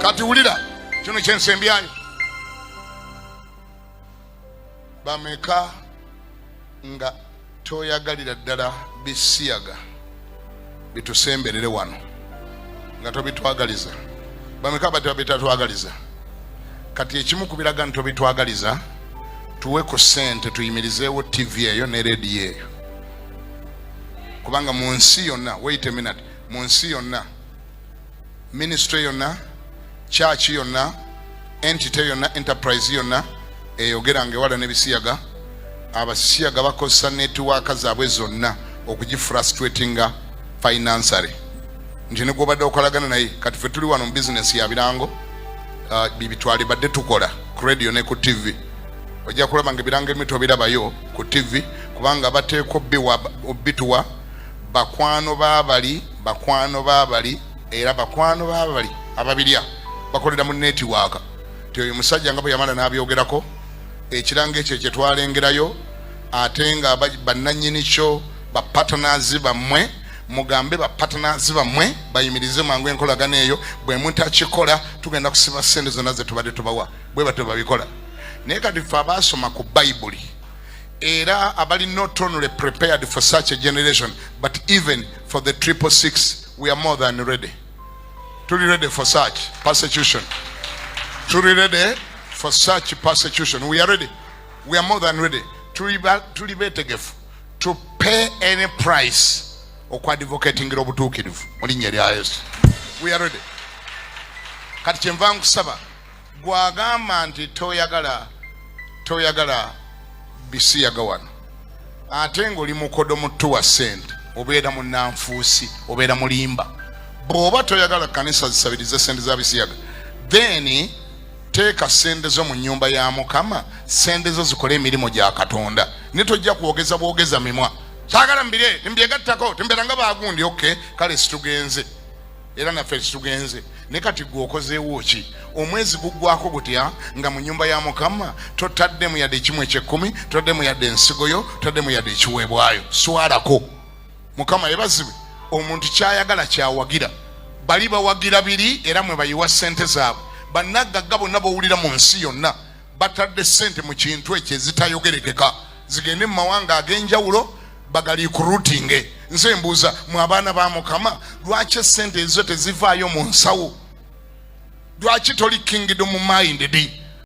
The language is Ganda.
Kati wulira kino kyensembyayo. Bameka nga toyagalira ddala bisiyaga bitusemberere wano nga tobitwagaliza? Bameka bati babitatwagaliza? Kati ekimu ku biraga nti tobitwagaliza, tuwe ku ssente tuyimirizeewo TV eyo ne rediyo eyo, kubanga mu nsi yonna, wait a minute, mu nsi yonna, ministry yonna, church yonna, entity yonna, enterprise yonna eyogera nga ewala n'ebisiyaga, abasiyaga bakozesa network zaabwe zonna okugifrustratinga financially, nti ne gwobadde okolagana naye. Kati fe tuli wano mu bizinesi ya birango, bibitwale badde tukola ku radio ne ku TV. Ojja kulaba nga ebirango ebimu tobirabayo ku TV, kubanga bateekwa obituwa bakwano baabali, bakwano baabali, era bakwano baabali ababirya bakolera mu network. Ti oyo musajja nga bwe yamala n'abyogerako, ekirango ekyo kyetwalengerayo, ate nga bannannyini kyo bapartners bammwe, mugambe bapartners bammwe bayimirize mangu enkolagana eyo. Bwe mutakikola, tugenda kusiba ssente zonna ze tubadde tubawa. Bwe batyo babikola. Naye kati ffe abaasoma ku Bayibuli era abali not only prepared for such a generation but even for the 666, we are more than ready. Tuli ready for such persecution. Tuli ready for such persecution. We are ready. We are more than ready. Tuli beetegefu to pay any price okwadvocatingira obutuukirivu mu linnya lya Yesu. We are ready. Kati kyenva nkusaba, gwagamba nti toyagala, toyagala bisiyaga wano, ate ng'oli mukodo mutuwa ssente, obeera munanfuusi, obeera mulimba. Bw'oba toyagala kanisa zisabirize sente za bisiyaga, then teeka sente zo mu nnyumba ya Mukama, sente zo zikole emirimu gya Katonda. Naye tojja kwogeza bwogeza mimwa, saagala mbire, tembyegattako, tembeera nga bagundi. Okay, kale situgenze, era naffe situgenze. Naye kati gwe okozeewo ki? Omwezi guggwako gutya nga mu nyumba ya Mukama totaddemu yadde ekimu ekyekkumi, totaddemu yadde ensigo yo, totaddemu yadde ekiweebwayo? Swalako. Mukama yebazibwe. Omuntu kyayagala kyawagira. Bali bawagira biri, era mwe bayiwa ssente zaabwe. Bannaggagga bonna bowulira mu nsi yonna batadde ssente mu kintu ekyo ezitayogerekeka, zigende mu mawanga ag'enjawulo bagarecruitinge. Nze mbuuza mu abaana ba Mukama, lwaki essente ezo tezivaayo mu nsawo? Lwaki toli kingdom minded?